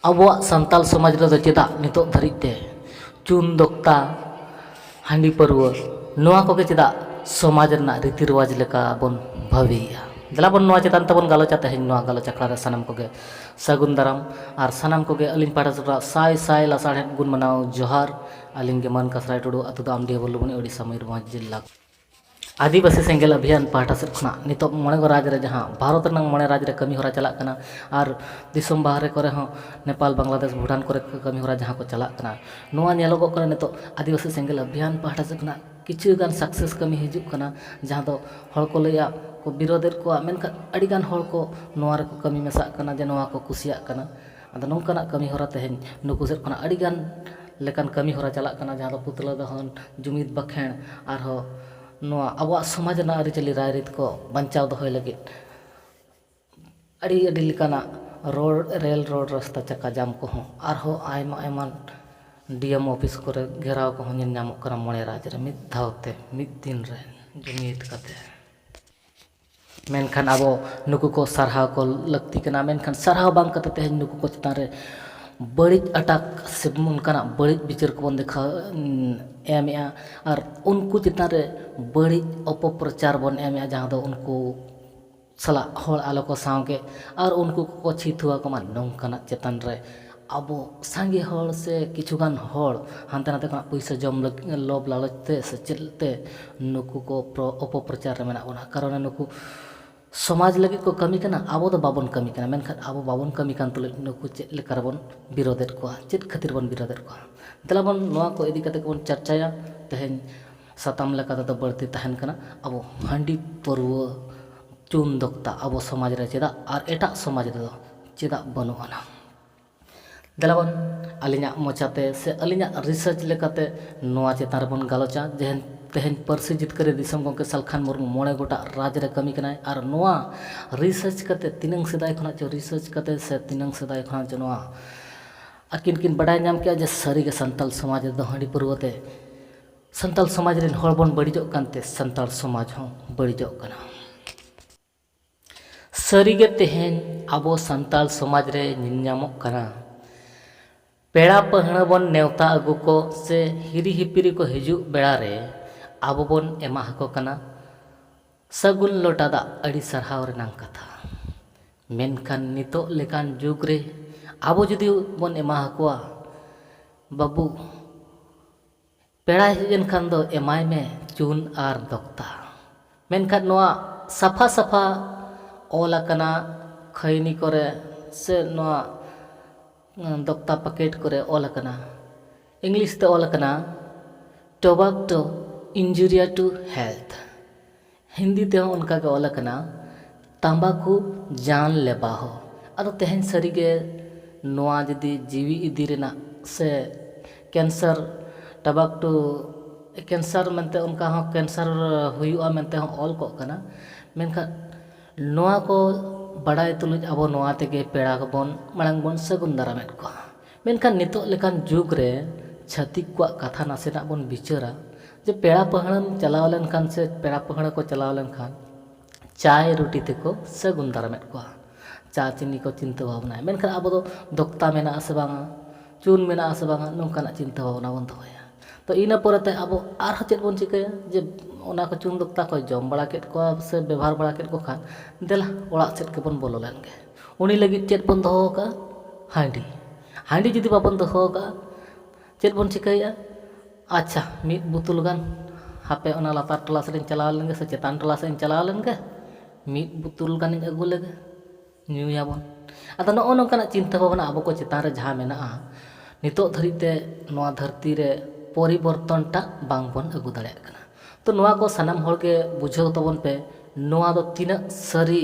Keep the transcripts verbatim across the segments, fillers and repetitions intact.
ᱟᱵᱚᱣᱟᱜ ᱥᱟᱱᱛᱟᱲ ᱥᱚᱢᱟᱡᱽ ᱨᱮᱫᱚ ᱪᱮᱫᱟᱜ ᱱᱤᱛᱚᱜ ᱫᱷᱟᱹᱨᱤᱡ ᱛᱮ ᱪᱩᱱ ᱫᱚᱠᱛᱟ, ᱦᱟᱺᱰᱤ ᱯᱟᱹᱨᱣᱟᱹ, ᱱᱚᱣᱟ ᱠᱚᱜᱮ ᱪᱮᱫᱟᱜ ᱥᱚᱢᱟᱡᱽ ᱨᱮᱱᱟᱜ ᱨᱤᱛᱤ ᱨᱮᱣᱟᱡᱽ ᱞᱮᱠᱟ ᱵᱚᱱ ᱵᱷᱟᱹᱵᱤᱭᱮᱫᱼᱟ? ᱫᱮᱞᱟ ᱵᱚᱱ ᱱᱚᱣᱟ ᱪᱮᱛᱟᱱ ᱛᱮᱵᱚᱱ ᱜᱟᱞᱚᱪᱟ ᱛᱮᱦᱮᱧ ᱱᱚᱣᱟ ᱜᱟᱞᱚᱪ ᱟᱠᱷᱲᱟ ᱨᱮ᱾ ᱥᱟᱱᱟᱢ ᱠᱚᱜᱮ ᱥᱟᱹᱜᱩᱱ ᱫᱟᱨᱟᱢ ᱟᱨ ᱥᱟᱱᱟᱢ ᱠᱚᱜᱮ ᱟᱹᱞᱤᱧ ᱯᱟᱦᱴᱟ ᱥᱮᱫ ᱠᱷᱚᱱᱟᱜ ᱥᱟᱭ ᱥᱟᱭ ᱞᱟᱥᱟᱲᱦᱮᱫ ᱜᱩᱱ ᱢᱟᱱᱟᱣ ᱡᱚᱦᱟᱨ᱾ ᱟᱹᱞᱤᱧ ᱜᱮ ᱢᱟᱹᱱ ᱠᱟᱥᱨᱟᱭ ᱴᱩᱰᱩ, ᱟᱹᱛᱩ ᱫᱚ ᱟᱢᱰᱤᱦᱟ ᱵᱚᱞᱞᱩᱵᱚᱱᱤ, ᱳᱰᱤᱥᱟ, ᱢᱚᱭᱩᱨᱵᱷᱚᱸᱡᱽ ᱡᱤᱞᱟ᱾ ᱟᱹᱫᱤᱵᱟᱹᱥᱤ ᱥᱮᱸᱜᱮᱞ ᱚᱵᱷᱤᱭᱟᱱ ᱯᱟᱦᱴᱟ ᱥᱮᱫ ᱠᱷᱚᱱᱟᱜ ᱱᱤᱛᱚᱜ ᱢᱚᱬᱮ ᱜᱚ ᱨᱟᱡᱽ ᱨᱮ ᱡᱟᱦᱟᱸ ᱵᱷᱟᱨᱚᱛ ᱨᱮᱱᱟᱜ ᱢᱚᱬᱮ ᱨᱟᱡᱽ ᱨᱮ ᱠᱟᱹᱢᱤ ᱦᱚᱨᱟ ᱪᱟᱞᱟᱜ ᱠᱟᱱᱟ ᱟᱨ ᱫᱤᱥᱚᱢ ᱵᱟᱦᱨᱮ ᱠᱚᱨᱮ ᱦᱚᱸ, ᱱᱮᱯᱟᱞ, ᱵᱟᱝᱞᱟᱫᱮᱥ, ᱵᱷᱩᱴᱟᱱ ᱠᱚᱨᱮ ᱠᱟᱹᱢᱤ ᱦᱚᱨᱟ ᱡᱟᱦᱟᱸ ᱠᱚ ᱪᱟᱞᱟᱜ ᱠᱟᱱᱟ, ᱱᱚᱣᱟ ᱧᱮᱞᱚᱜᱚᱜ ᱠᱟᱱᱟ ᱱᱤᱛᱚᱜ ᱟᱹᱫᱤᱵᱟᱹᱥᱤ ᱥᱮᱸᱜᱮᱞ ᱚᱵᱷᱤᱭᱟᱱ ᱯᱟᱦᱴᱟ ᱥᱮᱫ ᱠᱷᱚᱱᱟᱜ ᱠᱤᱪᱷᱩ ᱜᱟᱱ ᱥᱟᱠᱥᱮᱥ ᱠᱟᱹᱢᱤ ᱦᱤᱡᱩᱜ ᱠᱟᱱᱟ, ᱡᱟᱦᱟᱸ ᱫᱚ ᱦᱚᱲ ᱠᱚ ᱞᱟᱹᱭᱟ ᱠᱚ ᱵᱤᱨᱳᱫᱮᱫ ᱠᱚᱣᱟ, ᱢᱮᱱᱠᱷᱟᱱ ᱟᱹᱰᱤᱜᱟᱱ ᱦᱚᱲ ᱠᱚ ᱱᱚᱣᱟ ᱨᱮᱠᱚ ᱠᱟᱹᱢᱤ ᱢᱮᱥᱟᱜ ᱠᱟᱱᱟ, ᱡᱮ ᱱᱚᱣᱟ ᱠᱚ ᱠᱩᱥᱤᱭᱟᱜ ᱠᱟᱱᱟ᱾ ᱟᱫᱚ ᱱᱚᱝᱠᱟᱱᱟᱜ ᱠᱟᱹᱢᱤ ᱦᱚᱨᱟ ᱛᱮᱦᱮᱧ ᱱᱩᱠᱩ ᱥᱮᱫ ᱠᱷᱚᱱᱟᱜ ᱟᱹᱰᱤᱜᱟᱱ ᱞᱮᱠᱟᱱ ᱠᱟᱹᱢᱤ ᱦᱚᱨᱟ ᱪᱟᱞᱟᱜ ᱠᱟᱱᱟ, ᱡᱟᱦᱟᱸ ᱫᱚ ᱯᱩᱛᱞᱟᱹ ᱫᱚᱦᱚᱱ, ᱡᱩᱢᱤᱫ ᱵᱟᱠᱷᱮᱬ, ᱟᱨᱦᱚᱸ ᱱᱚᱣᱟ ᱟᱵᱚᱣᱟᱜ ᱥᱚᱢᱟᱡᱽ ᱨᱮᱱᱟᱜ ᱟᱹᱨᱤᱪᱟᱹᱞᱤ ᱨᱟᱭᱨᱤᱛ ᱠᱚ ᱵᱟᱧᱪᱟᱣ ᱫᱚᱦᱚᱭ ᱞᱟᱹᱜᱤᱫ ᱟᱹᱰᱤ ᱟᱹᱰᱤ ᱞᱮᱠᱟᱱᱟᱜ ᱨᱳᱰ, ᱨᱮᱞ, ᱨᱳᱰ, ᱨᱟᱥᱛᱟ, ᱪᱟᱠᱟ ᱡᱟᱢ ᱠᱚᱦᱚᱸ, ᱟᱨᱦᱚᱸ ᱟᱭᱢᱟ ᱟᱭᱢᱟ ᱰᱤ ᱮᱢ ᱚᱯᱷᱤᱥ ᱠᱚᱨᱮ ᱜᱷᱮᱨᱟᱣ ᱠᱚᱦᱚᱸ ᱧᱮᱞ ᱧᱟᱢᱚᱜ ᱠᱟᱱᱟ ᱢᱚᱬᱮ ᱨᱟᱡᱽ ᱨᱮ ᱢᱤᱫ ᱫᱷᱟᱣ ᱛᱮ, ᱢᱤᱫ ᱫᱤᱱ ᱨᱮ ᱡᱩᱢᱤᱫ ᱠᱟᱛᱮ᱾ ᱢᱮᱱᱠᱷᱟᱱ ᱟᱵᱚ ᱱᱩᱠᱩ ᱠᱚ ᱥᱟᱨᱦᱟᱣ ᱠᱚ ᱞᱟᱹᱠᱛᱤ ᱠᱟᱱᱟ, ᱢᱮᱱᱠᱷᱟᱱ ᱥᱟᱨᱦᱟᱣ ᱵᱟᱝ ᱠᱟᱛᱮ ᱛᱮᱦᱮᱧ ᱱᱩᱠᱩ ᱠᱚ ᱪᱮᱛᱟᱱ ᱨᱮ ᱵᱟᱹᱲᱤᱡ ᱟᱴᱟᱠ ᱥᱮ ᱚᱱᱠᱟᱱᱟᱜ ᱵᱟᱹᱲᱤᱡ ᱵᱤᱪᱟᱹᱨ ᱠᱚᱵᱚᱱ ᱫᱮᱠᱷᱟᱣ, ᱩᱸ, ᱮᱢᱮᱜᱼᱟ, ᱟᱨ ᱩᱱᱠᱩ ᱪᱮᱛᱟᱱ ᱨᱮ ᱵᱟᱹᱲᱤᱡ ᱚᱯᱚᱯᱨᱚᱪᱟᱨ ᱵᱚᱱ ᱮᱢᱮᱜᱼᱟ, ᱡᱟᱦᱟᱸ ᱫᱚ ᱩᱱᱠᱩ ᱥᱟᱞᱟᱜ ᱦᱚᱲ ᱟᱞᱚ ᱠᱚ ᱥᱟᱶ ᱜᱮ ᱟᱨ ᱩᱱᱠᱩ ᱠᱚᱠᱚ ᱪᱷᱤ ᱛᱷᱩᱣᱟ ᱠᱚᱢᱟ, ᱱᱚᱝᱠᱟᱱᱟᱜ ᱪᱮᱛᱟᱱ ᱨᱮ ᱟᱵᱚ ᱥᱟᱸᱜᱮ ᱦᱚᱲ ᱥᱮ ᱠᱤᱪᱷᱩ ᱜᱟᱱ ᱦᱚᱲ ᱦᱟᱱᱛᱮ ᱱᱟᱛᱮ ᱠᱷᱚᱱᱟᱜ ᱯᱩᱭᱥᱟᱹ ᱡᱚᱢ ᱞᱟᱹᱜᱤᱫ, ᱞᱚᱵᱽ ᱞᱟᱞᱚᱪ ᱛᱮ ᱥᱮ ᱪᱮᱫ ᱛᱮ ᱱᱩᱠᱩ ᱠᱚ ᱯᱨᱚ-, ᱚᱯᱚᱯᱨᱚᱪᱟᱨ ᱨᱮ ᱢᱮᱱᱟᱜ ᱵᱚᱱᱟ᱾ ᱠᱟᱨᱚᱱ ᱱᱩᱠᱩ ᱥᱚᱢᱟᱡᱽ ᱞᱟᱹᱜᱤᱫ ᱠᱚ ᱠᱟᱹᱢᱤ ᱠᱟᱱᱟ, ᱟᱵᱚ ᱫᱚ ᱵᱟᱵᱚᱱ ᱠᱟᱹᱢᱤ ᱠᱟᱱᱟ᱾ ᱢᱮᱱᱠᱷᱟᱱ ᱟᱵᱚ ᱵᱟᱵᱚᱱ ᱠᱟᱹᱢᱤ ᱠᱟᱱ ᱛᱩᱞᱩᱡ ᱱᱩᱠᱩ ᱪᱮᱫ ᱞᱮᱠᱟ ᱨᱮᱵᱚᱱ ᱵᱤᱨᱳᱫᱮᱫ ᱠᱚᱣᱟ, ᱪᱮᱫ ᱠᱷᱟᱹᱛᱤᱨ ᱵᱚᱱ ᱵᱤᱨᱳᱫᱮᱫ ᱠᱚᱣᱟ? ᱫᱮᱞᱟ ᱵᱚᱱ ᱱᱚᱣᱟ ᱠᱚ ᱤᱫᱤ ᱠᱟᱛᱮ ᱜᱮᱵᱚᱱ ᱪᱟᱨᱪᱟᱭᱟ᱾ ᱛᱮᱦᱮᱧ ᱥᱟᱛᱟᱢ ᱞᱮᱠᱟ ᱛᱮᱫᱚ ᱵᱟᱹᱲᱛᱤ ᱛᱟᱦᱮᱱ ᱠᱟᱱᱟ ᱟᱵᱚ ᱦᱟᱺᱰᱤ ᱯᱟᱹᱨᱣᱟᱹ ᱪᱩᱱ ᱫᱚᱠᱛᱟ ᱟᱵᱚ ᱥᱚᱢᱟᱡᱽ ᱨᱮ ᱪᱮᱫᱟᱜ ᱟᱨ ᱮᱴᱟᱜ ᱥᱚᱢᱟᱡᱽ ᱨᱮᱫᱚ ᱪᱮᱫᱟᱜ ᱵᱟᱹᱱᱩᱜ ᱟᱱᱟ? ᱫᱮᱞᱟᱵᱚᱱ ᱟᱹᱞᱤᱧᱟᱜ ᱢᱚᱪᱟᱛᱮ ᱥᱮ ᱟᱹᱞᱤᱧᱟᱜ ᱨᱤᱥᱟᱨᱪ ᱞᱮᱠᱟᱛᱮ ᱱᱚᱣᱟ ᱪᱮᱛᱟᱱ ᱨᱮᱵᱚᱱ ᱜᱟᱞᱚᱪᱟ᱾ ᱡᱮ ᱛᱮᱦᱮᱧ ᱯᱟᱹᱨᱥᱤ ᱡᱤᱛᱠᱟᱹᱨᱤ ᱫᱤᱥᱚᱢ ᱜᱚᱢᱠᱮ ᱥᱟᱞᱠᱷᱟᱱ ᱢᱩᱨᱢᱩ ᱢᱚᱬᱮ ᱜᱚᱴᱟᱝ ᱨᱟᱡᱽ ᱨᱮ ᱠᱟᱹᱢᱤ ᱠᱟᱱᱟᱭ, ᱟᱨ ᱱᱚᱣᱟ ᱨᱤᱥᱟᱨᱪ ᱠᱟᱛᱮ ᱛᱤᱱᱟᱹᱝ ᱥᱮᱫᱟᱭ ᱠᱷᱚᱱᱟᱜ ᱪᱚ ᱨᱤᱥᱟᱨᱪ ᱠᱟᱛᱮ ᱥᱮ ᱛᱤᱱᱟᱹᱝ ᱥᱮᱫᱟᱭ ᱠᱷᱚᱱᱟᱜ ᱪᱚ ᱱᱚᱣᱟ ᱟᱹᱠᱤᱱ ᱠᱤᱱ ᱵᱟᱰᱟᱭ ᱧᱟᱢ ᱠᱮᱜᱼᱟ ᱡᱮ ᱥᱟᱹᱨᱤᱜᱮ ᱥᱟᱱᱛᱟᱲ ᱥᱚᱢᱟᱡᱽ ᱨᱮᱫᱚ ᱦᱟᱺᱰᱤ ᱯᱟᱹᱨᱣᱟᱹ ᱛᱮ ᱥᱟᱱᱛᱟᱲ ᱥᱚᱢᱟᱡᱽ ᱨᱮᱱ ᱦᱚᱲ ᱵᱚᱱ ᱵᱟᱹᱲᱤᱡᱚᱜ ᱠᱟᱱᱛᱮ ᱥᱟᱱᱛᱟᱲ ᱥᱚᱢᱟᱡᱽ ᱦᱚᱸ ᱵᱟᱹᱲᱤᱡᱚᱜ ᱠᱟᱱᱟ᱾ ᱥᱟᱹᱨᱤᱜᱮ ᱛᱮᱦᱮᱧ ᱟᱵᱚ ᱥᱟᱱᱛᱟᱲ ᱥᱚᱢᱟᱡᱽ ᱨᱮ ᱧᱮᱞ ᱧᱟᱢᱚᱜ ᱠᱟᱱᱟ, ᱯᱮᱲᱟ ᱯᱟᱹᱦᱲᱟᱹ ᱵᱚᱱ ᱱᱮᱣᱛᱟ ᱟᱹᱜᱩ ᱠᱚ ᱥᱮ ᱦᱤᱨᱤ ᱦᱤᱯᱤᱨᱤ ᱠᱚ ᱦᱤᱡᱩᱜ ᱵᱮᱲᱟ ᱨᱮ ᱟᱵᱚ ᱵᱚᱱ ᱮᱢᱟ ᱟᱠᱚ ᱠᱟᱱᱟ ᱥᱟᱹᱜᱩᱱ ᱞᱚᱴᱟ ᱫᱟᱜ᱾ ᱟᱹᱰᱤ ᱥᱟᱨᱦᱟᱣ ᱨᱮᱱᱟᱜ ᱠᱟᱛᱷᱟ᱾ ᱢᱮᱱᱠᱷᱟᱱ ᱱᱤᱛᱚᱜ ᱞᱮᱠᱟᱱ ᱡᱩᱜᱽ ᱨᱮ ᱟᱵᱚ ᱡᱩᱫᱤ ᱵᱚᱱ ᱮᱢᱟ ᱟᱠᱚᱣᱟ, "ᱵᱟᱹᱵᱩ, ᱯᱮᱲᱟᱭ ᱦᱮᱡ ᱮᱱ ᱠᱷᱟᱱ ᱫᱚ ᱮᱢᱟᱭ ᱢᱮ ᱪᱩᱱ ᱟᱨ ᱫᱚᱠᱛᱟ", ᱢᱮᱱᱠᱷᱟᱱ ᱱᱚᱣᱟ ᱥᱟᱯᱷᱟ ᱥᱟᱯᱷᱟ ᱚᱞ ᱟᱠᱟᱱᱟ ᱠᱷᱟᱹᱭᱱᱤ ᱠᱚᱨᱮ ᱥᱮ ᱱᱚᱣᱟ ᱫᱚᱠᱛᱟ ᱯᱮᱠᱮᱴ ᱠᱚᱨᱮ ᱚᱞ ᱟᱠᱟᱱᱟ, ᱤᱝᱞᱤᱥ ᱛᱮ ᱚᱞ ᱟᱠᱟᱱᱟ "Tobacco injurious to health", Hindi ᱛᱮᱦᱚᱸ ᱚᱱᱠᱟ ᱜᱮ ᱚᱞ ᱟᱠᱟᱱᱟ "ᱛᱟᱢᱵᱟᱠᱩ ᱡᱟᱱ ᱞᱮᱵᱟ ᱦᱚ". ᱟᱫᱚ ᱛᱮᱦᱮᱧ ᱥᱟᱹᱨᱤᱜᱮ ᱱᱚᱣᱟ ᱡᱩᱫᱤ ᱡᱤᱣᱤ ᱤᱫᱤ ᱨᱮᱱᱟᱜ ᱥᱮ ᱠᱮᱱᱥᱟᱨ, ᱴᱟᱵᱟᱠᱴᱩ ᱠᱮᱱᱥᱟᱨ ᱢᱮᱱᱛᱮ ᱚᱱᱠᱟ ᱦᱚᱸ ᱠᱮᱱᱥᱟᱨ ᱦᱩᱭᱩᱜᱼᱟ ᱢᱮᱱᱛᱮ ᱦᱚᱸ ᱚᱞ ᱠᱚᱜ ᱠᱟᱱᱟ, ᱢᱮᱱᱠᱷᱟᱱ ᱱᱚᱣᱟ ᱠᱚ ᱵᱟᱲᱟᱭ ᱛᱩᱞᱩᱡ ᱟᱵᱚ ᱱᱚᱣᱟ ᱛᱮᱜᱮ ᱯᱮᱲᱟ ᱠᱚᱵᱚᱱ ᱢᱟᱲᱟᱝ ᱵᱚᱱ ᱥᱟᱹᱜᱩᱱ ᱫᱟᱨᱟᱢᱮᱫ ᱠᱚᱣᱟ᱾ ᱢᱮᱱᱠᱷᱟᱱ ᱱᱤᱛᱚᱜ ᱞᱮᱠᱟᱱ ᱡᱩᱜᱽ ᱨᱮ ᱪᱷᱟᱹᱛᱤᱠ ᱠᱚᱣᱟᱜ ᱠᱟᱛᱷᱟ ᱱᱟᱥᱮᱱᱟᱜ ᱵᱚᱱ ᱵᱤᱪᱟᱹᱨᱟ, ᱡᱮ ᱯᱮᱲᱟ ᱯᱟᱹᱦᱲᱟᱹᱢ ᱪᱟᱞᱟᱣ ᱞᱮᱱᱠᱷᱟᱱ ᱥᱮ ᱯᱮᱲᱟ ᱯᱟᱹᱦᱲᱟᱹ ᱠᱚ ᱪᱟᱞᱟᱣ ᱞᱮᱱᱠᱷᱟᱱ ᱪᱟᱭ ᱨᱩᱴᱤ ᱛᱮᱠᱚ ᱥᱟᱹᱜᱩᱱ ᱫᱟᱨᱟᱢᱮᱫ ᱠᱚᱣᱟ, ᱪᱟ ᱪᱤᱱᱤ ᱠᱚ ᱪᱤᱱᱛᱟᱹ ᱵᱷᱟᱵᱽᱱᱟᱭᱟ᱾ ᱢᱮᱱᱠᱷᱟᱱ ᱟᱵᱚ ᱫᱚ ᱫᱚᱠᱛᱟ ᱢᱮᱱᱟᱜᱼᱟ ᱥᱮ ᱵᱟᱝᱟ, ᱪᱩᱱ ᱢᱮᱱᱟᱜᱼᱟ ᱥᱮ ᱵᱟᱝᱟ, ᱱᱚᱝᱠᱟᱱᱟᱜ ᱪᱤᱱᱛᱟᱹ ᱵᱷᱟᱵᱽᱱᱟ ᱵᱚᱱ ᱫᱚᱦᱚᱭᱟ᱾ ᱛᱚ ᱤᱱᱟᱹ ᱯᱚᱨᱮᱛᱮ ᱟᱵᱚ ᱟᱨᱦᱚᱸ ᱪᱮᱫ ᱵᱚᱱ ᱪᱤᱠᱟᱹᱭᱟ? ᱡᱮ ᱚᱱᱟ ᱠᱚ ᱪᱩᱱ ᱫᱚᱠᱛᱟ ᱠᱚ ᱡᱚᱢ ᱵᱟᱲᱟ ᱠᱮᱫ ᱠᱚᱣᱟ ᱥᱮ ᱵᱮᱵᱷᱟᱨ ᱵᱟᱲᱟ ᱠᱮᱫ ᱠᱚ ᱠᱷᱟᱱ, ᱫᱮᱞᱟ ᱚᱲᱟᱜ ᱥᱮᱫ ᱜᱮᱵᱚᱱ ᱵᱚᱞᱚ ᱞᱮᱱ ᱜᱮ᱾ ᱩᱱᱤ ᱞᱟᱹᱜᱤᱫ ᱪᱮᱫ ᱵᱚᱱ ᱫᱚᱦᱚ ᱟᱠᱟᱫᱼᱟ? ᱦᱟᱺᱰᱤ᱾ ᱦᱟᱺᱰᱤ ᱡᱩᱫᱤ ᱵᱟᱵᱚᱱ ᱫᱚᱦᱚ ᱟᱠᱟᱫᱼᱟ, ᱪᱮᱫ ᱵᱚᱱ ᱪᱤᱠᱟᱹᱭᱮᱫᱼᱟ? ᱟᱪᱪᱷᱟ, ᱢᱤᱫ ᱵᱩᱛᱩᱞ ᱜᱟᱱ ᱦᱟᱯᱮ ᱚᱱᱟ ᱞᱟᱛᱟᱨ ᱴᱚᱞᱟ ᱥᱮᱫ ᱤᱧ ᱪᱟᱞᱟᱣ ᱞᱮᱱ ᱜᱮ ᱥᱮ ᱪᱮᱛᱟᱱ ᱴᱚᱞᱟ ᱥᱮᱫ ᱤᱧ ᱪᱟᱞᱟᱣ ᱞᱮᱱ ᱜᱮ, ᱢᱤᱫ ᱵᱩᱛᱩᱞ ᱜᱟᱱᱤᱧ ᱟᱹᱜᱩ ᱞᱮᱜᱮ, ᱧᱩᱭᱟᱵᱚᱱ᱾ ᱟᱫᱚ ᱱᱚᱜᱼᱚ ᱱᱚᱝᱠᱟᱱᱟᱜ ᱪᱤᱱᱛᱟᱹ ᱵᱷᱟᱵᱽᱱᱟ ᱟᱵᱚ ᱠᱚ ᱪᱮᱛᱟᱱ ᱨᱮ ᱡᱟᱦᱟᱸ ᱢᱮᱱᱟᱜᱼᱟ, ᱱᱤᱛᱚᱜ ᱫᱷᱟᱹᱨᱤᱡ ᱛᱮ ᱱᱚᱣᱟ ᱫᱷᱟᱹᱨᱛᱤ ᱨᱮ ᱯᱚᱨᱤᱵᱚᱨᱛᱚᱱ ᱴᱟᱜ ᱵᱟᱝ ᱵᱚᱱ ᱟᱹᱜᱩ ᱫᱟᱲᱮᱭᱟᱜ ᱠᱟᱱᱟ᱾ ᱛᱚ ᱱᱚᱣᱟ ᱠᱚ ᱥᱟᱱᱟᱢ ᱦᱚᱲ ᱜᱮ ᱵᱩᱡᱷᱟᱹᱣ ᱛᱟᱵᱚᱱ ᱯᱮ, ᱱᱚᱣᱟ ᱫᱚ ᱛᱤᱱᱟᱹᱜ ᱥᱟᱹᱨᱤ,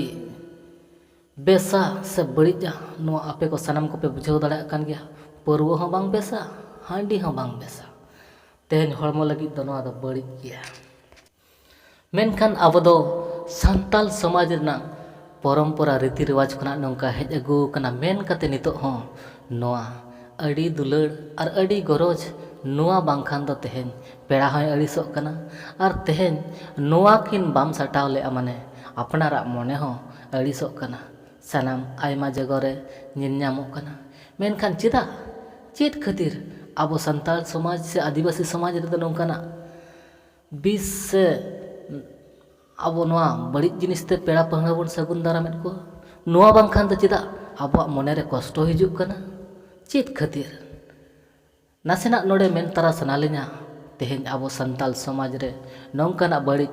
ᱵᱮᱥᱟ ᱥᱮ ᱵᱟᱹᱲᱤᱡᱟ, ᱱᱚᱣᱟ ᱟᱯᱮ ᱠᱚ ᱥᱟᱱᱟᱢ ᱠᱚᱯᱮ ᱵᱩᱡᱷᱟᱹᱣ ᱫᱟᱲᱮᱭᱟᱜ ᱠᱟᱱ ᱜᱮᱭᱟ᱾ ᱯᱟᱹᱨᱣᱟᱹ ᱦᱚᱸ ᱵᱟᱝ ᱵᱮᱥᱟ, ᱦᱟᱺᱰᱤ ᱦᱚᱸ ᱵᱟᱝ ᱵᱮᱥᱟ᱾ ᱛᱮᱦᱮᱧ ᱦᱚᱲᱢᱚ ᱞᱟᱹᱜᱤᱫ ᱫᱚ ᱱᱚᱣᱟ ᱫᱚ ᱵᱟᱹᱲᱤᱡ ᱜᱮᱭᱟ᱾ ᱢᱮᱱᱠᱷᱟᱱ ᱟᱵᱚ ᱫᱚ ᱥᱟᱱᱛᱟᱞ ᱥᱚᱢᱟᱡᱽ ᱨᱮᱱᱟᱜ ᱯᱚᱨᱚᱢᱯᱚᱨᱟ ᱨᱤᱛᱤ ᱨᱮᱣᱟᱡᱽ ᱠᱷᱚᱱᱟᱜ ᱱᱚᱝᱠᱟ ᱦᱮᱡ ᱟᱹᱜᱩ ᱟᱠᱟᱱᱟ᱾ ᱢᱮᱱ ᱠᱟᱛᱮ ᱱᱤᱛᱚᱜ ᱦᱚᱸ ᱱᱚᱣᱟ ᱟᱹᱰᱤ ᱫᱩᱞᱟᱹᱲ ᱟᱨ ᱟᱹᱰᱤ ᱜᱚᱨᱚᱡᱽ, ᱱᱚᱣᱟ ᱵᱟᱝᱠᱷᱟᱱ ᱫᱚ ᱛᱮᱦᱮᱧ ᱯᱮᱲᱟ ᱦᱚᱸᱭ ᱟᱹᱲᱤᱥᱚᱜ ᱠᱟᱱᱟ ᱟᱨ ᱛᱮᱦᱮᱧ ᱱᱚᱣᱟ ᱠᱤᱱ ᱵᱟᱢ ᱥᱟᱴᱟᱣ ᱞᱮᱜᱼᱟ ᱢᱟᱱᱮ ᱟᱯᱱᱟᱨᱟᱜ ᱢᱚᱱᱮ ᱦᱚᱸ ᱟᱹᱲᱤᱥᱚᱜ ᱠᱟᱱᱟ᱾ ᱥᱟᱱᱟᱢ ᱟᱭᱢᱟ ᱡᱟᱭᱜᱟ ᱨᱮ ᱧᱮᱞ ᱧᱟᱢᱚᱜ ᱠᱟᱱᱟ᱾ ᱢᱮᱱᱠᱷᱟᱱ ᱪᱮᱫᱟᱜ ᱪᱮᱫ ᱠᱷᱟᱹᱛᱤᱨ ᱟᱵᱚ ᱥᱟᱱᱛᱟᱲ ᱥᱚᱢᱟᱡᱽ ᱥᱮ ᱟᱹᱫᱤᱵᱟᱹᱥᱤ ᱥᱚᱢᱟᱡᱽ ᱨᱮᱫᱚ ᱱᱚᱝᱠᱟᱱᱟᱜ ᱵᱤᱥ ᱥᱮ ᱟᱵᱚ ᱱᱚᱣᱟ ᱵᱟᱹᱲᱤᱡ ᱡᱤᱱᱤᱥ ᱛᱮ ᱯᱮᱲᱟ ᱯᱟᱹᱦᱲᱟᱹ ᱵᱚᱱ ᱥᱟᱹᱜᱩᱱ ᱫᱟᱨᱟᱢᱮᱫ ᱠᱚᱣᱟ? ᱱᱚᱣᱟ ᱵᱟᱝᱠᱷᱟᱱ ᱫᱚ ᱪᱮᱫᱟᱜ ᱟᱵᱚᱣᱟᱜ ᱢᱚᱱᱮᱨᱮ ᱠᱚᱥᱴᱚ ᱦᱤᱡᱩᱜ ᱠᱟᱱᱟ? ᱪᱮᱫ ᱠᱷᱟᱹᱛᱤᱨ? ᱱᱟᱥᱮᱱᱟᱜ ᱱᱚᱰᱮ ᱢᱮᱱ ᱛᱟᱨᱟ ᱥᱟᱱᱟ ᱞᱤᱧᱟ, ᱛᱮᱦᱮᱧ ᱟᱵᱚ ᱥᱟᱱᱛᱟᱲ ᱥᱚᱢᱟᱡᱽ ᱨᱮ ᱱᱚᱝᱠᱟᱱᱟᱜ ᱵᱟᱹᱲᱤᱡ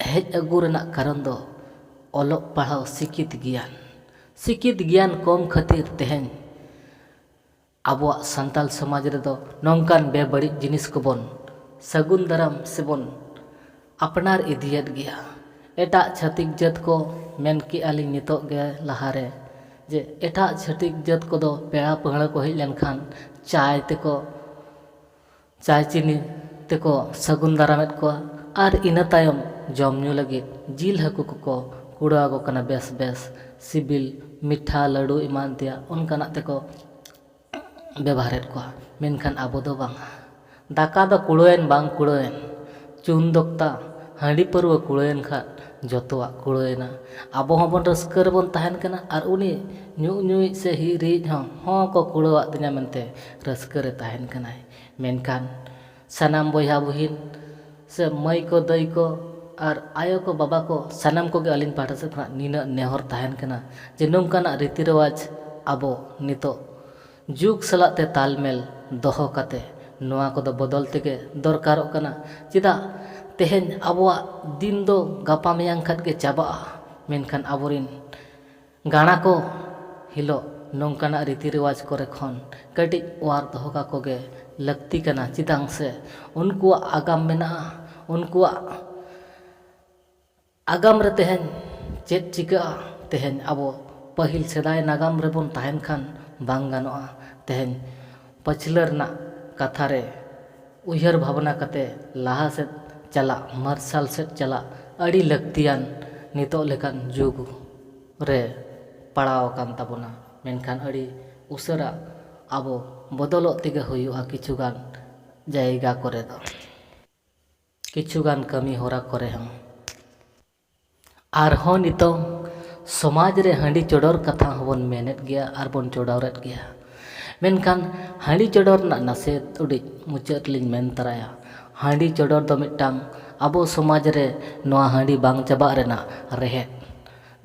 ᱦᱮᱡ ᱟᱹᱜᱩ ᱨᱮᱱᱟᱜ ᱠᱟᱨᱚᱱ ᱫᱚ ᱚᱞᱚᱜ ᱯᱟᱲᱦᱟᱣ, ᱥᱤᱠᱷᱤᱛ ᱜᱮᱭᱟᱱ, ᱥᱤᱠᱷᱤᱛ ᱜᱮᱭᱟᱱ ᱠᱚᱢ ᱠᱷᱟᱹᱛᱤᱨ ᱛᱮᱦᱮᱧ ᱟᱵᱚᱣᱟᱜ ᱥᱟᱱᱛᱟᱲ ᱥᱚᱢᱟᱡᱽ ᱨᱮᱫᱚ ᱱᱚᱝᱠᱟᱱ ᱵᱮᱵᱟᱹᱲᱤᱡ ᱡᱤᱱᱤᱥ ᱠᱚᱵᱚᱱ ᱥᱟᱹᱜᱩᱱ ᱫᱟᱨᱟᱢ ᱥᱮᱵᱚᱱ ᱟᱯᱱᱟᱨ ᱤᱫᱤᱭᱮᱫ ᱜᱮᱭᱟ᱾ ᱮᱴᱟᱜ ᱪᱷᱟᱹᱛᱤᱠ ᱡᱟᱹᱛ ᱠᱚ ᱢᱮᱱ ᱠᱮᱜᱼᱟ ᱞᱤᱧ ᱱᱤᱛᱚᱜ ᱜᱮ ᱞᱟᱦᱟᱨᱮ, ᱡᱮ ᱮᱴᱟᱜ ᱪᱷᱟᱹᱛᱤᱠ ᱡᱟᱹᱛ ᱠᱚᱫᱚ ᱯᱮᱲᱟ ᱯᱟᱹᱦᱲᱟᱹ ᱠᱚ ᱦᱮᱡ ᱞᱮᱱᱠᱷᱟᱱ ᱪᱟᱭ ᱛᱮᱠᱚ, ᱪᱟᱭ ᱪᱤᱱᱤ ᱛᱮᱠᱚ ᱥᱟᱹᱜᱩᱱ ᱫᱟᱨᱟᱢᱮᱫ ᱠᱚᱣᱟ᱾ ᱟᱨ ᱤᱱᱟᱹ ᱛᱟᱭᱚᱢ ᱡᱚᱢ ᱧᱩ ᱞᱟᱹᱜᱤᱫ ᱡᱤᱞ ᱦᱟᱹᱠᱩ ᱠᱚᱠᱚ ᱠᱩᱲᱟᱹᱣ ᱟᱠᱚ ᱠᱟᱱᱟ, ᱵᱮᱥ ᱵᱮᱥ ᱥᱤᱵᱤᱞ ᱢᱤᱴᱷᱟ ᱞᱟᱹᱰᱩ ᱮᱢᱟᱱ ᱛᱮᱭᱟᱜ ᱚᱱᱠᱟᱱᱟᱜ ᱛᱮᱠᱚ ᱵᱮᱵᱷᱟᱨᱮᱫ ᱠᱚᱣᱟ᱾ ᱢᱮᱱᱠᱷᱟᱱ ᱟᱵᱚ ᱫᱚ ᱵᱟᱝᱟ᱾ ᱫᱟᱠᱟ ᱫᱚ ᱠᱩᱲᱟᱹᱣᱮᱱ ᱵᱟᱝ ᱠᱩᱲᱟᱹᱣᱮᱱ, ᱪᱩᱱ ᱫᱚᱠᱛᱟ ᱦᱟᱺᱰᱤ ᱯᱟᱹᱨᱣᱟᱹ ᱠᱩᱲᱟᱹᱣᱮᱱ ᱠᱷᱟᱱ ᱡᱚᱛᱚᱣᱟᱜ ᱠᱩᱲᱟᱹᱣᱮᱱᱟ᱾ ᱟᱵᱚ ᱦᱚᱸᱵᱚᱱ ᱨᱟᱹᱥᱠᱟᱹ ᱨᱮᱵᱚᱱ ᱛᱟᱦᱮᱱ ᱠᱟᱱᱟ ᱟᱨ ᱩᱱᱤ ᱧᱩ ᱧᱩᱭᱤᱡ ᱥᱮ ᱦᱤᱨᱤᱡ ᱦᱚᱸ, ᱦᱚᱸ ᱠᱚ ᱠᱩᱲᱟᱹᱣᱟᱫ ᱛᱤᱧᱟ ᱢᱮᱱᱛᱮ ᱨᱟᱹᱥᱠᱟᱹ ᱨᱮ ᱛᱟᱦᱮᱱ ᱠᱟᱱᱟᱭ᱾ ᱢᱮᱱᱠᱷᱟᱱ ᱥᱟᱱᱟᱢ ᱵᱚᱭᱦᱟ ᱵᱩᱦᱤᱱ ᱥᱮ ᱢᱟᱹᱭ ᱠᱚ, ᱫᱟᱹᱭ ᱠᱚ ᱟᱨ ᱟᱭᱳ ᱠᱚ, ᱵᱟᱵᱟ ᱠᱚ, ᱥᱟᱱᱟᱢ ᱠᱚᱜᱮ ᱟᱹᱞᱤᱧ ᱯᱟᱦᱴᱟ ᱥᱮᱫ ᱠᱷᱚᱱᱟᱜ ᱱᱤᱱᱟᱹᱜ ᱱᱮᱦᱚᱨ ᱛᱟᱦᱮᱱ ᱠᱟᱱᱟ ᱡᱮ ᱱᱚᱝᱠᱟᱱᱟᱜ ᱨᱤᱛᱤ ᱨᱮᱣᱟᱡᱽ ᱟᱵᱚ ᱱᱤᱛᱚᱜ ᱡᱩᱜᱽ ᱥᱟᱞᱟᱜ ᱛᱮ ᱛᱟᱞᱢᱮᱞ ᱫᱚᱦᱚ ᱠᱟᱛᱮ ᱱᱚᱣᱟ ᱠᱚᱫᱚ ᱵᱚᱫᱚᱞ ᱛᱮᱜᱮ ᱫᱚᱨᱠᱟᱨᱚᱜ ᱠᱟᱱᱟ᱾ ᱪᱮᱫᱟᱜ ᱛᱮᱦᱮᱧ ᱟᱵᱚᱣᱟᱜ ᱫᱤᱱ ᱫᱚ ᱜᱟᱯᱟ ᱢᱮᱭᱟᱝ ᱠᱷᱟᱱ ᱜᱮ ᱪᱟᱵᱟᱜᱼᱟ, ᱢᱮᱱᱠᱷᱟᱱ ᱟᱵᱚᱨᱤᱱ ᱜᱟᱬᱟ ᱠᱚ ᱦᱤᱞᱳᱜ ᱱᱚᱝᱠᱟᱱᱟᱜ ᱨᱤᱛᱤ ᱨᱮᱣᱟᱡᱽ ᱠᱚᱨᱮ ᱠᱷᱚᱱ ᱠᱟᱹᱴᱤᱡ ᱚᱣᱟᱨ ᱫᱚᱦᱚ ᱠᱟᱠᱚ ᱜᱮ ᱞᱟᱹᱠᱛᱤ ᱠᱟᱱᱟ᱾ ᱪᱮᱫᱟᱜ ᱥᱮ ᱩᱱᱠᱩᱣᱟᱜ ᱟᱜᱟᱢ ᱢᱮᱱᱟᱜᱼᱟ, ᱩᱱᱠᱩᱣᱟᱜ ᱟᱜᱟᱢ ᱨᱮ ᱛᱮᱦᱮᱧ ᱪᱮᱫ ᱪᱤᱠᱟᱹᱜᱼᱟ? ᱛᱮᱦᱮᱧ ᱟᱵᱚ ᱯᱟᱹᱦᱤᱞ ᱥᱮᱫᱟᱭ ᱱᱟᱜᱟᱢ ᱨᱮᱵᱚᱱ ᱛᱟᱦᱮᱱ ᱠᱷᱟᱱ ᱵᱟᱝ ᱜᱟᱱᱚᱜᱼᱟ᱾ ᱛᱮᱦᱮᱧ ᱯᱟᱹᱪᱷᱞᱟᱹ ᱨᱮᱱᱟᱜ ᱠᱟᱛᱷᱟ ᱨᱮ ᱩᱭᱦᱟᱹᱨ ᱵᱷᱟᱵᱽᱱᱟ ᱠᱟᱛᱮ ᱞᱟᱦᱟ ᱥᱮᱫ ᱪᱟᱞᱟᱜ, ᱢᱟᱨᱥᱟᱞ ᱥᱮᱫ ᱪᱟᱞᱟᱜ ᱟᱹᱰᱤ ᱞᱟᱹᱠᱛᱤᱭᱟᱱ ᱱᱤᱛᱚᱜ ᱞᱮᱠᱟᱱ ᱡᱩᱜᱽ ᱨᱮ ᱯᱟᱲᱟᱣ ᱟᱠᱟᱱ ᱛᱟᱵᱚᱱᱟ᱾ ᱢᱮᱱᱠᱷᱟᱱ ᱟᱹᱰᱤ ᱩᱥᱟᱹᱨᱟ ᱟᱵᱚ ᱵᱚᱫᱚᱞᱚᱜ ᱛᱮᱜᱮ ᱦᱩᱭᱩᱜᱼᱟ ᱠᱤᱪᱷᱩᱜᱟᱱ ᱡᱟᱭᱜᱟ ᱠᱚᱨᱮ ᱫᱚ᱾ ᱠᱤᱪᱷᱩᱜᱟᱱ ᱠᱟᱹᱢᱤ ᱦᱚᱨᱟ ᱠᱚᱨᱮ ᱦᱚᱸ᱾ ᱟᱨᱦᱚᱸ ᱱᱤᱛᱚᱝ ᱥᱚᱢᱟᱡᱽ ᱨᱮ ᱦᱟᱺᱰᱤ ᱪᱚᱰᱚᱨ ᱠᱟᱛᱷᱟ ᱦᱚᱸᱵᱚᱱ ᱢᱮᱱᱮᱫ ᱜᱮᱭᱟ ᱟᱨ ᱵᱚᱱ ᱪᱚᱰᱚᱨᱮᱫ ᱜᱮᱭᱟ᱾ ᱢᱮᱱᱠᱷᱟᱱ ᱦᱟᱺᱰᱤ ᱪᱚᱰᱚᱨ ᱨᱮᱱᱟᱜ ᱱᱟᱥᱮ ᱩᱰᱤᱡ ᱢᱩᱪᱟᱹᱫ ᱞᱤᱧ ᱢᱮᱱ ᱛᱚᱨᱟᱭᱟ᱾ ᱦᱟᱺᱰᱤ ᱪᱚᱰᱚᱨ ᱫᱚ ᱢᱤᱫᱴᱟᱝ ᱟᱵᱚ ᱥᱚᱢᱟᱡᱽ ᱨᱮ ᱱᱚᱣᱟ ᱦᱟᱺᱰᱤ ᱵᱟᱝ ᱪᱟᱵᱟᱜ ᱨᱮᱱᱟᱜ ᱨᱮᱦᱮᱫ᱾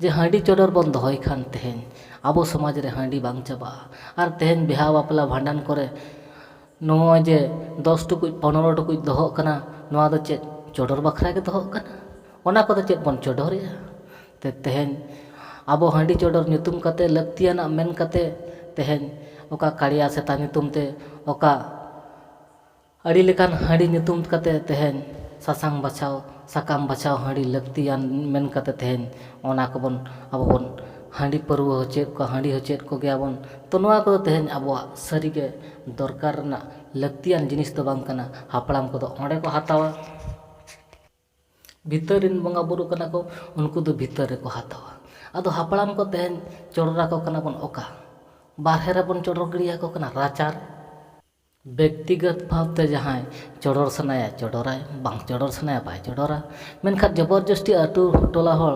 ᱡᱮ ᱦᱟᱺᱰᱤ ᱪᱚᱰᱚᱨ ᱵᱚᱱ ᱫᱚᱦᱚᱭ ᱠᱷᱟᱱ ᱛᱮᱦᱮᱧ ᱟᱵᱚ ᱥᱚᱢᱟᱡᱽ ᱨᱮ ᱦᱟᱺᱰᱤ ᱵᱟᱝ ᱪᱟᱵᱟᱜᱼᱟ᱾ ᱟᱨ ᱛᱮᱦᱮᱧ ᱵᱤᱦᱟ ᱵᱟᱯᱞᱟ ᱵᱷᱟᱸᱰᱟᱱ ᱠᱚᱨᱮ ᱱᱚᱜᱼᱚᱭ ᱡᱮ ᱫᱚᱥ ᱴᱩᱠᱩᱡ ᱯᱚᱱᱨᱚ ᱴᱩᱠᱩᱡ ᱫᱚᱦᱚᱜ ᱠᱟᱱᱟ, ᱱᱚᱣᱟ ᱫᱚ ᱪᱮᱫ ᱪᱚᱰᱚᱨ ᱵᱟᱠᱷᱨᱟ ᱜᱮ ᱫᱚᱦᱚᱜ ᱠᱟᱱᱟ? ᱚᱱᱟ ᱠᱚᱫᱚ ᱪᱮᱫ ᱵᱚᱱ ᱪᱚᱰᱚᱨᱮᱜᱼᱟ? ᱛᱮ ᱛᱮᱦᱮᱧ ᱟᱵᱚ ᱦᱟᱺᱰᱤ ᱪᱚᱰᱚᱨ ᱧᱩᱛᱩᱢ ᱠᱟᱛᱮ, ᱞᱟᱹᱠᱛᱤᱭᱟᱱᱟᱜ ᱢᱮᱱ ᱠᱟᱛᱮ ᱛᱮᱦᱮᱧ ᱚᱠᱟ ᱠᱟᱲᱤᱭᱟ ᱥᱮᱛᱟ ᱧᱩᱛᱩᱢ ᱛᱮ ᱚᱠᱟ ᱟᱹᱰᱤ ᱞᱮᱠᱟᱱ ᱦᱟᱺᱰᱤ ᱧᱩᱛᱩᱢ ᱠᱟᱛᱮ ᱛᱮᱦᱮᱧ ᱥᱟᱥᱟᱝ ᱵᱟᱪᱷᱟᱣ, ᱥᱟᱠᱟᱢ ᱵᱟᱪᱷᱟᱣ ᱦᱟᱺᱰᱤ ᱞᱟᱹᱠᱛᱤᱭᱟᱱ ᱢᱮᱱ ᱠᱟᱛᱮ ᱛᱮᱦᱮᱧ ᱚᱱᱟ ᱠᱚᱵᱚᱱ, ᱟᱵᱚ ᱵᱚᱱ ᱦᱟᱺᱰᱤ ᱯᱟᱹᱨᱣᱟᱹ ᱦᱚᱪᱚᱭᱮᱫ ᱠᱚᱣᱟ, ᱦᱟᱺᱰᱤ ᱦᱚᱪᱚᱭᱮᱫ ᱠᱚᱜᱮᱭᱟᱵᱚᱱ᱾ ᱛᱚ ᱱᱚᱣᱟ ᱠᱚᱫᱚ ᱛᱮᱦᱮᱧ ᱟᱵᱚᱣᱟᱜ ᱥᱟᱹᱨᱤᱜᱮ ᱫᱚᱨᱠᱟᱨ ᱨᱮᱱᱟᱜ ᱞᱟᱹᱠᱛᱤᱭᱟᱱ ᱡᱤᱱᱤᱥ ᱫᱚ ᱵᱟᱝ ᱠᱟᱱᱟ᱾ ᱦᱟᱯᱲᱟᱢ ᱠᱚᱫᱚ ᱚᱸᱰᱮ ᱠᱚ ᱦᱟᱛᱟᱣᱟ, ᱵᱷᱤᱛᱟᱹᱨ ᱨᱮᱱ ᱵᱚᱸᱜᱟ ᱵᱩᱨᱩ ᱠᱟᱱᱟ ᱠᱚ, ᱩᱱᱠᱩ ᱫᱚ ᱵᱷᱤᱛᱟᱹᱨ ᱨᱮᱠᱚ ᱦᱟᱛᱟᱣᱟ᱾ ᱟᱫᱚ ᱦᱟᱯᱲᱟᱢ ᱠᱚ ᱛᱮᱦᱮᱧ ᱪᱚᱰᱚᱨ ᱟᱠᱚ ᱠᱟᱱᱟ ᱵᱚᱱ ᱚᱠᱟ? ᱵᱟᱨᱦᱮ ᱨᱮᱵᱚᱱ ᱪᱚᱰᱚᱨ ᱜᱤᱰᱤᱭᱟᱠᱚ ᱠᱟᱱᱟ ᱨᱟᱪᱟᱨᱮ᱾ ᱵᱮᱠᱛᱤᱜᱚᱛ ᱵᱷᱟᱵᱽᱛᱮ ᱡᱟᱦᱟᱸᱭ ᱪᱚᱰᱚᱨ ᱥᱟᱱᱟᱭᱟ ᱪᱚᱰᱚᱨᱟᱭ, ᱵᱟᱝ ᱪᱚᱰᱚᱨ ᱥᱟᱱᱟᱭᱟ ᱵᱟᱭ ᱪᱚᱰᱚᱨᱟ᱾ ᱢᱮᱱᱠᱷᱟᱱ ᱡᱚᱵᱚᱨ ᱡᱚᱥᱴᱤ ᱟᱹᱛᱩ ᱴᱚᱞᱟ ᱦᱚᱲ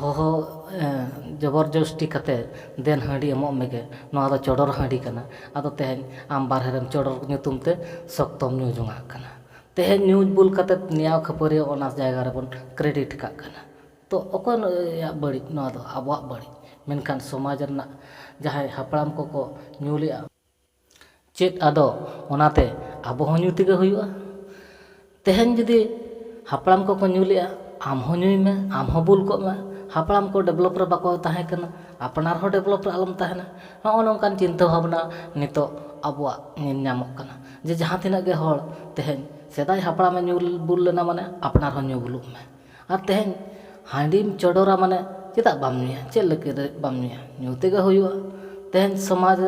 ᱦᱚᱦᱚ, ᱮ, ᱡᱚᱵᱚᱨ ᱡᱚᱥᱴᱤ ᱠᱟᱛᱮ ᱫᱮᱱ ᱦᱟᱺᱰᱤ ᱮᱢᱚᱜ ᱢᱮᱜᱮ, ᱱᱚᱣᱟ ᱫᱚ ᱪᱚᱰᱚᱨ ᱦᱟᱺᱰᱤ ᱠᱟᱱᱟ᱾ ᱟᱫᱚ ᱛᱮᱦᱮᱧ ᱟᱢ ᱵᱟᱨᱦᱮ ᱨᱮᱢ ᱪᱚᱰᱚᱨ ᱧᱩᱛᱩᱢ ᱛᱮ ᱥᱚᱠᱛᱚᱢ ᱧᱩ ᱡᱚᱝᱟᱜ ᱠᱟᱱᱟ᱾ ᱛᱮᱦᱮᱧ ᱧᱩ ᱵᱩᱞ ᱠᱟᱛᱮ ᱱᱮᱭᱟᱣ ᱠᱷᱟᱹᱯᱟᱹᱨᱤᱭᱟᱹ ᱚᱱᱟ ᱡᱟᱭᱜᱟ ᱨᱮᱵᱚᱱ ᱠᱨᱮᱰᱤᱴ ᱠᱟᱜ ᱠᱟᱱᱟ᱾ ᱛᱚ ᱚᱠᱚᱭᱟᱜ ᱵᱟᱹᱲᱤᱡ? ᱱᱚᱣᱟ ᱫᱚ ᱟᱵᱚᱣᱟᱜ ᱵᱟᱹᱲᱤᱡ᱾ ᱢᱮᱱᱠᱷᱟᱱ ᱥᱚᱢᱟᱡᱽ ᱨᱮᱱᱟᱜ ᱡᱟᱦᱟᱸᱭ ᱦᱟᱯᱲᱟᱢ ᱠᱚᱠᱚ ᱧᱩ ᱞᱮᱜᱼᱟ, ᱪᱮᱫ ᱟᱫᱚ ᱚᱱᱟᱛᱮ ᱟᱵᱚ ᱦᱚᱸ ᱧᱩ ᱛᱮᱜᱮ ᱦᱩᱭᱩᱜᱼᱟ? ᱛᱮᱦᱮᱧ ᱡᱩᱫᱤ ᱦᱟᱯᱲᱟᱢ ᱠᱚᱠᱚ ᱧᱩ ᱞᱮᱜᱼᱟ, ᱟᱢ ᱦᱚᱸ ᱧᱩᱭ ᱢᱮ, ᱟᱢ ᱦᱚᱸ ᱵᱩᱞ ᱠᱚᱜ ᱢᱮ᱾ ᱦᱟᱯᱲᱟᱢ ᱠᱚ ᱰᱮᱵᱷᱞᱚᱯ ᱨᱮ ᱵᱟᱠᱚ ᱛᱟᱦᱮᱸ ᱠᱟᱱᱟ, ᱟᱯᱱᱟᱨ ᱦᱚᱸ ᱰᱮᱵᱷᱞᱚᱯ ᱨᱮ ᱟᱞᱚᱢ ᱛᱟᱦᱮᱱᱟ᱾ ᱱᱚᱜᱼᱚ ᱱᱚᱝᱠᱟᱱ ᱪᱤᱱᱛᱟᱹ ᱵᱷᱟᱵᱽᱱᱟ ᱱᱤᱛᱚᱜ ᱟᱵᱚᱣᱟᱜ ᱧᱮᱞ ᱧᱟᱢᱚᱜ ᱠᱟᱱᱟ, ᱡᱮ ᱡᱟᱦᱟᱸ ᱛᱤᱱᱟᱹᱜ ᱜᱮ ᱦᱚᱲ ᱛᱮᱦᱮᱧ ᱥᱮᱫᱟᱭ ᱦᱟᱯᱲᱟᱢᱮ ᱧᱩ ᱵᱩᱞ ᱞᱮᱱᱟ, ᱢᱟᱱᱮ ᱟᱯᱱᱟᱨ ᱦᱚᱸ ᱧᱩ ᱵᱩᱞᱩᱜ ᱢᱮ᱾ ᱟᱨ ᱛᱮᱦᱮᱧ ᱦᱟᱺᱰᱤᱢ ᱪᱚᱰᱚᱨᱟ, ᱢᱟᱱᱮ ᱪᱮᱫᱟᱜ ᱵᱟᱢ ᱧᱩᱭᱟ? ᱪᱮᱫ ᱞᱟᱹᱜᱤᱫ ᱨᱮ ᱵᱟᱢ ᱧᱩᱭᱟ? ᱧᱩ ᱛᱮᱜᱮ ᱦᱩᱭᱩᱜᱼᱟ᱾ ᱛᱮᱦᱮᱧ ᱥᱚᱢᱟᱡᱽ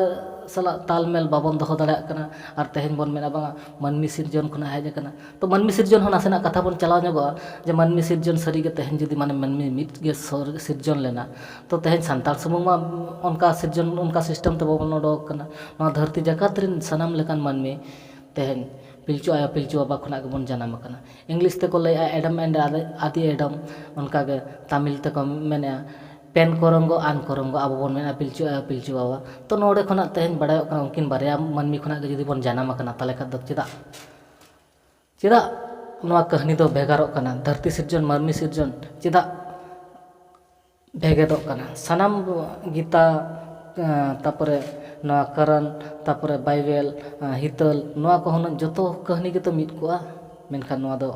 ᱥᱟᱞᱟᱜ ᱛᱟᱞᱢᱮᱞ ᱵᱟᱵᱚᱱ ᱫᱚᱦᱚ ᱫᱟᱲᱮᱭᱟᱜ ᱠᱟᱱᱟ᱾ ᱟᱨ ᱛᱮᱦᱮᱧ ᱵᱚᱱ ᱢᱮᱱᱟ, ᱵᱟᱝᱟ, ᱢᱟᱹᱱᱢᱤ ᱥᱤᱨᱡᱚᱱ ᱠᱷᱚᱱᱟᱜ ᱦᱮᱡ ᱟᱠᱟᱱᱟ᱾ ᱛᱚ ᱢᱟᱹᱱᱢᱤ ᱥᱤᱨᱡᱚᱱ ᱦᱚᱸ ᱱᱟᱥᱮᱱᱟᱜ ᱠᱟᱛᱷᱟ ᱵᱚᱱ ᱪᱟᱞᱟᱣ ᱧᱚᱜᱚᱜᱼᱟ, ᱡᱮ ᱢᱟᱹᱱᱢᱤ ᱥᱤᱨᱡᱚᱱ ᱥᱟᱹᱨᱤᱜᱮ ᱛᱮᱦᱮᱧ ᱡᱩᱫᱤ ᱢᱟᱱᱮ ᱢᱟᱹᱱᱢᱤ ᱢᱤᱫ ᱜᱮ ᱥᱚᱨ-, ᱥᱤᱨᱡᱚᱱ ᱞᱮᱱᱟ, ᱛᱚ ᱛᱮᱦᱮᱧ ᱥᱟᱱᱛᱟᱲ ᱥᱩᱢᱩᱝ ᱢᱟ ᱚᱱᱠᱟ ᱥᱤᱨᱡᱚᱱ, ᱚᱱᱠᱟ ᱥᱤᱥᱴᱮᱢ ᱛᱮ ᱵᱟᱵᱚᱱ ᱚᱰᱚᱠ ᱟᱠᱟᱱᱟ᱾ ᱱᱚᱣᱟ ᱫᱷᱟᱹᱨᱛᱤ ᱡᱟᱠᱟᱛ ᱨᱮᱱ ᱥᱟᱱᱟᱢ ᱞᱮᱠᱟᱱ ᱢᱟᱹᱱᱢᱤ ᱛᱮᱦᱮᱧ ᱯᱤᱞᱪᱩ ᱟᱭᱳ ᱯᱤᱞᱪᱩ ᱵᱟᱵᱟ ᱠᱷᱚᱱᱟᱜ ᱜᱮᱵᱚᱱ ᱡᱟᱱᱟᱢ ᱟᱠᱟᱱᱟ᱾ ᱤᱝᱞᱤᱥ ᱛᱮᱠᱚ ᱞᱟᱹᱭᱮᱜᱼᱟ Adam and ᱟᱫᱤ ᱮᱰᱟᱢ, ᱚᱱᱠᱟᱜᱮ ᱛᱟᱢᱤᱞ ᱛᱮᱠᱚ ᱢᱮᱱᱮᱜᱼᱟ ᱯᱮᱱ ᱠᱚᱨᱚᱝᱜᱚ ᱟᱱ ᱠᱚᱨᱚᱝᱜᱚ ᱟᱵᱚ ᱵᱚᱱ ᱢᱮᱱᱟ ᱯᱤᱞᱪᱩ ᱟᱭᱳ ᱯᱤᱞᱪᱩ ᱵᱟᱵᱟ᱾ ᱛᱚ ᱱᱚᱰᱮ ᱠᱷᱚᱱᱟᱜ ᱛᱮᱦᱮᱧ ᱵᱟᱲᱟᱭᱚᱜ ᱠᱟᱱᱟ ᱩᱱᱠᱤᱱ ᱵᱟᱨᱭᱟ ᱢᱟᱹᱱᱢᱤ ᱠᱷᱚᱱᱟᱜ ᱜᱮ ᱡᱩᱫᱤ ᱵᱚᱱ ᱡᱟᱱᱟᱢ ᱟᱠᱟᱱᱟ, ᱛᱟᱦᱚᱞᱮ ᱠᱷᱟᱱ ᱫᱚ ᱪᱮᱫᱟᱜ ᱪᱮᱫᱟᱜ ᱱᱚᱣᱟ ᱠᱟᱹᱦᱱᱤ ᱫᱚ ᱵᱷᱮᱜᱟᱨᱚᱜ ᱠᱟᱱᱟ? ᱫᱷᱟᱹᱨᱛᱤ ᱥᱤᱨᱡᱚᱱ, ᱢᱟᱹᱱᱢᱤ ᱥᱤᱨᱡᱚᱱ ᱪᱮᱫᱟᱜ ᱵᱷᱮᱜᱮᱫᱚᱜ ᱠᱟᱱᱟ? ᱥᱟᱱᱟᱢ ᱜᱤᱛᱟ, ᱛᱟᱨᱯᱚᱨᱮ ᱱᱚᱣᱟ ᱠᱟᱨᱟᱱ, ᱛᱟᱨᱯᱚᱨᱮ ᱵᱟᱭᱵᱮᱞ, ᱦᱤᱛᱟᱹᱞ, ᱱᱚᱣᱟ ᱠᱚ ᱦᱩᱱᱟᱹᱝ ᱡᱚᱛᱚ ᱠᱟᱹᱦᱱᱤ ᱜᱮᱛᱚ ᱢᱤᱫ ᱠᱚᱜᱼᱟ, ᱢᱮᱱᱠᱷᱟᱱ ᱱᱚᱣᱟ ᱫᱚ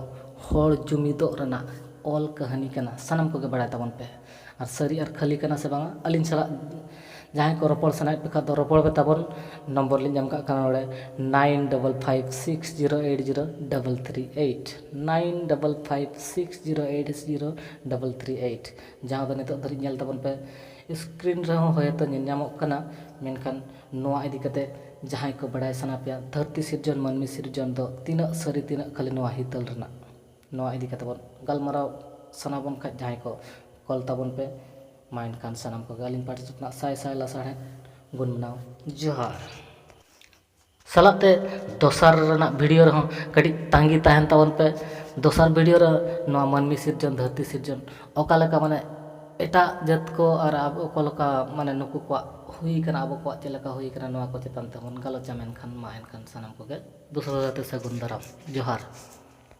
ᱦᱚᱲ ᱡᱩᱢᱤᱫᱚᱜ ᱨᱮᱱᱟᱜ ᱚᱞ ᱠᱟᱹᱦᱱᱤ ᱠᱟᱱᱟ᱾ ᱥᱟᱱᱟᱢ ᱠᱚᱜᱮ ᱵᱟᱲᱟᱭ ᱛᱟᱵᱚᱱ ᱯᱮ᱾ ᱟᱨ ᱥᱟᱹᱨᱤ ᱟᱨ ᱠᱷᱟᱹᱞᱤ ᱠᱟᱱᱟ ᱥᱮ ᱵᱟᱝᱟ, ᱟᱹᱞᱤᱧ ᱥᱟᱞᱟᱜ ᱡᱟᱦᱟᱸᱭ ᱠᱚ ᱨᱚᱯᱚᱲ ᱥᱟᱱᱟᱭᱮᱫ ᱯᱮ ᱠᱷᱟᱱ ᱫᱚ ᱨᱚᱯᱚᱲ ᱯᱮ ᱛᱟᱵᱚᱱ᱾ ᱱᱚᱢᱵᱚᱨ ᱞᱤᱧ ᱮᱢ ᱠᱟᱜ ᱠᱟᱱᱟ ᱱᱚᱰᱮ, nine double five six zero eight zero double three eight, nine double five six zero eight zero double three eight, ᱡᱟᱦᱟᱸ ᱫᱚ ᱱᱤᱛᱚᱜ ᱫᱷᱟᱹᱨᱤᱡ ᱧᱮᱞ ᱛᱟᱵᱚᱱ ᱯᱮ᱾ ᱥᱠᱨᱤᱱ ᱨᱮᱦᱚᱸ ᱦᱚᱭᱛᱳ ᱧᱮᱞ ᱧᱟᱢᱚᱜ ᱠᱟᱱᱟ, ᱢᱮᱱᱠᱷᱟᱱ ᱱᱚᱣᱟ ᱤᱫᱤ ᱠᱟᱛᱮ ᱡᱟᱦᱟᱸᱭ ᱠᱚ ᱵᱟᱲᱟᱭ ᱥᱟᱱᱟ ᱯᱮᱭᱟ, ᱫᱷᱟᱹᱨᱛᱤ ᱥᱤᱨᱡᱚᱱ, ᱢᱟᱹᱱᱢᱤ ᱥᱤᱨᱡᱚᱱ ᱫᱚ ᱛᱤᱱᱟᱹᱜ ᱥᱟᱹᱨᱤ, ᱛᱤᱱᱟᱹᱜ ᱠᱷᱟᱹᱞᱤ, ᱱᱚᱣᱟ ᱦᱤᱛᱟᱹᱞ ᱨᱮᱱᱟᱜ, ᱱᱚᱣᱟ ᱤᱫᱤ ᱠᱟᱛᱮ ᱵᱚᱱ ᱜᱟᱞᱢᱟᱨᱟᱣ ᱥᱟᱱᱟ ᱵᱚᱱ ᱠᱷᱟᱡ, ᱡᱟᱦᱟᱸᱭ ᱠᱚ ᱠᱚᱞ ᱛᱟᱵᱚᱱ ᱯᱮ᱾ ᱢᱟ ᱮᱱᱠᱷᱟᱱ ᱥᱟᱱᱟᱢ ᱠᱚᱜᱮ ᱟᱹᱞᱤᱧ ᱯᱟᱦᱴᱟ ᱥᱮᱫ ᱠᱷᱚᱱᱟᱜ ᱥᱟᱭ ᱥᱟᱭ ᱞᱟᱥᱟᱲᱦᱮᱫ ᱜᱩᱱ ᱢᱟᱱᱟᱣ ᱡᱚᱦᱟᱨ᱾ ᱥᱟᱞᱟᱜ ᱛᱮ ᱫᱚᱥᱟᱨ ᱨᱮᱱᱟᱜ ᱵᱷᱤᱰᱤᱭᱳ ᱨᱮᱦᱚᱸ ᱠᱟᱹᱴᱤᱡ ᱛᱟᱺᱜᱤ ᱛᱟᱦᱮᱱ ᱛᱟᱵᱚᱱ ᱯᱮ᱾ ᱫᱚᱥᱟᱨ ᱵᱷᱤᱰᱤᱭᱳ ᱨᱮ ᱱᱚᱣᱟ ᱢᱟᱹᱱᱢᱤ ᱥᱤᱨᱡᱚᱱ, ᱫᱷᱟᱹᱨᱛᱤ ᱥᱤᱨᱡᱚᱱ, ᱚᱠᱟ ᱞᱮᱠᱟ ᱢᱟᱱᱮ ᱮᱴᱟᱜ ᱡᱟᱹᱛ ᱠᱚ ᱟᱨ ᱟᱵᱚ ᱚᱠᱟ ᱞᱮᱠᱟ ᱢᱟᱱᱮ ᱱᱩᱠᱩ ᱠᱚᱣᱟᱜ ᱦᱩᱭ ᱠᱟᱱᱟ, ᱟᱵᱚ ᱠᱚᱣᱟᱜ ᱪᱮᱫ ᱞᱮᱠᱟ ᱦᱩᱭ ᱠᱟᱱᱟ, ᱱᱚᱣᱟ ᱠᱚ ᱪᱮᱛᱟᱱ ᱛᱮᱵᱚᱱ ᱜᱟᱞᱚᱪᱟ᱾ ᱢᱮᱱᱠᱷᱟᱱ ᱢᱟ ᱮᱱᱠᱷᱟᱱ ᱥᱟᱱᱟᱢ ᱠᱚᱜᱮ ᱫᱚᱥᱨᱟ ᱛᱮ ᱥᱟᱹᱜᱩᱱ ᱫᱟᱨᱟᱢ᱾ ᱡᱚᱦᱟᱨ᱾